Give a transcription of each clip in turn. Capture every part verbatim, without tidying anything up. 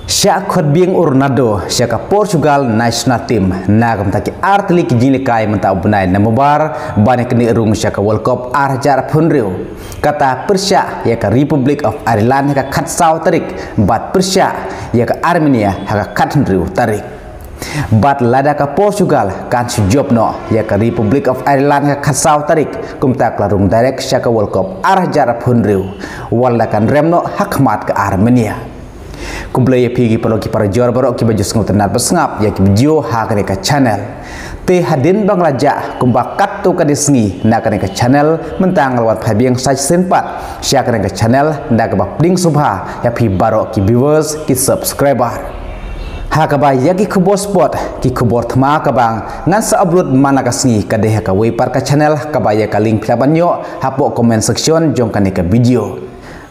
Shah khot biang u Ronaldo sha ka Portugal national team na ka bynta ki ar tylli ki jinglehkai mynta u bnai November ban ïaknieh rung sha ka World Cup ar hajar arphew hynriew. Kata pyrshah ïa ka Republic of Ireland ha ka khatsaw tarik bad pyrshah ïa ka Armenia ha ka khathynriew tarik. Bad lada ka Portugal kan shu jop noh ïa ka Republic of Ireland ha ka khatsaw tarik, kumta ka la rung direct sha ka World Cup ar hajar arphew hynriew, wat la kan rem noh ha khmat ka Armenia. Khublei ïa phi ki paralok ki parajor baroh kiba ju sngewtynnat bad sngap ïa ki video ha kane ka channel. Te hadien ba nga la jah kumba katto katne sngi na kane ka channel, mynta nga la wan phai biang sa shisien pat sha kane ka channel da kaba pdiang sngewbha ïa phi baroh ki viewers, ki subscriber. Ha kaba ïa ki khubor sport, ki khubor thma kaba ngan sa upload man la ka sngi ka dei ha kawei pat ka channel, kaba ïa ka link phi lah ban ïoh hapoh comment section jong kane ka video.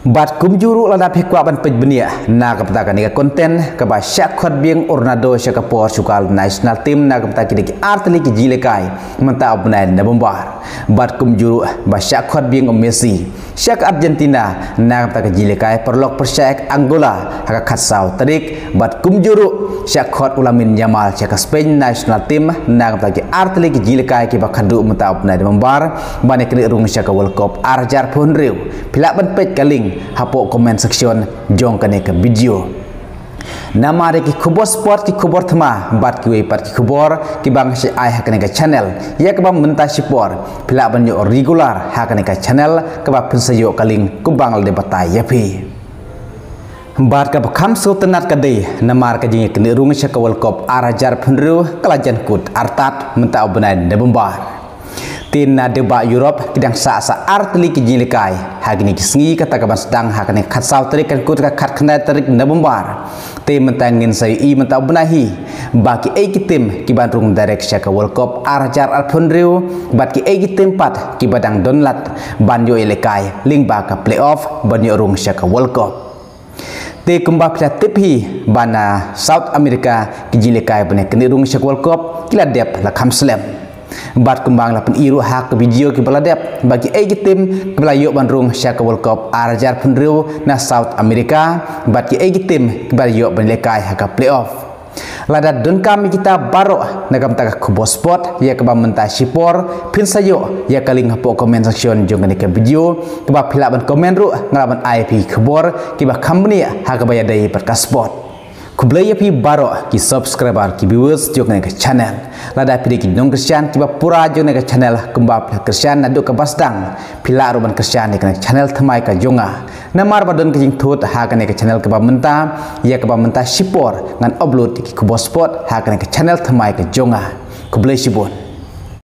Bad kumjuh ruh lada phi kwah ban peit bniah na ka bynta kane ka content kaba shah khot biang u Ronaldo sha ka Portugal national team na ka bynta kine ki ar tylli ki jinglehkai mynta u bnai November. Bad kumjuh ruh ba shah khot biang u Messi sha ka Argentina na ka bynta ka jinglehkai paralok pyrshah ïa ka Angola ha ka khatsaw tarik. Bad kumjuh ruh shah khot u Lamine Yamal sha ka Spain national team na ka bynta ki ar tylli ki jinglehkai kiba khadduh mynta u bnai November ban ïaknieh rung sha ka World Cup ar hajar arphew hynriew. Phi lah ban peit ka link hapoh comment section jong kane ka video. Namar ïa ki khubor sport, ki khubor thma bad kiwei pat ki khubor kiba nga sa ai ha kane ka channel ïa kaba mynta shipor, phi lah ban ïoh regular ha kane ka channel kaba phin sa ïoh ka link kumba nga la dep batai ïa phi. Bad kaba kham sngewtynnat ka dei namar ka jingïaknieh rung sha ka World Cup ar hajar arphew hynriew ka la jan kut artat mynta u bnai November. Te na deibah Europe ki dang sah sa ar tylli ki jinglehkai ha kine ki sngi, kata kaban sdang ha kane ka khatsaw tarik kan kut ka khatkhyndai tarik November. Te mynta ngin sa ïohi mynta u bnai hi ba kiei ki team kiban rung direct sha ka World Cup ar hajar arphew hynriew bad kiei ki team pat kiba dang don lad ban ïoh ïalehkai lyngba ka playoff ban ïoh rung sha ka World Cup. Te kumba phi la tip hi ba na South America ki jinglehkai ban ïaknieh rung sha ka World Cup ki la dep la kham slem. Bad kumba nga la pyni ruh ha ka video kiba la dep ba kiei ki team kiba la ïoh ban rung sha ka World Cup ar hajar arphew hynriew na South America bad kiei ki team kiba la ïoh ban ïalehkai ha ka playoff. Lada donkam ïa kita baroh na ka bynta ka khubor sport ïa kaba mynta shipor, phin sa ïoh ïa ka link hapoh comment section jong kane ka video kaba phi lah ban comment ruh, nga lah ban ai phi khubor kiba kham bniah ha kaba ïadei bad ka sport. Khublei ïa phi baroh ki subscriber, ki viewers jong kane ka channel. Lada phi dei ki nongkyrshan kiba pura jong kane ka channel, kumba phi la kyrshan naduh kaba sdang, phi lah ruh ban kyrshan ïa kane ka channel thymmai ka jong nga. Namar ba don ka jingthut ha kane ka channel kaba mynta ïa kaba mynta shipor ngan upload ïa ki khubor sport ha kane ka channel thymmai ka jong nga. Khublei shibun.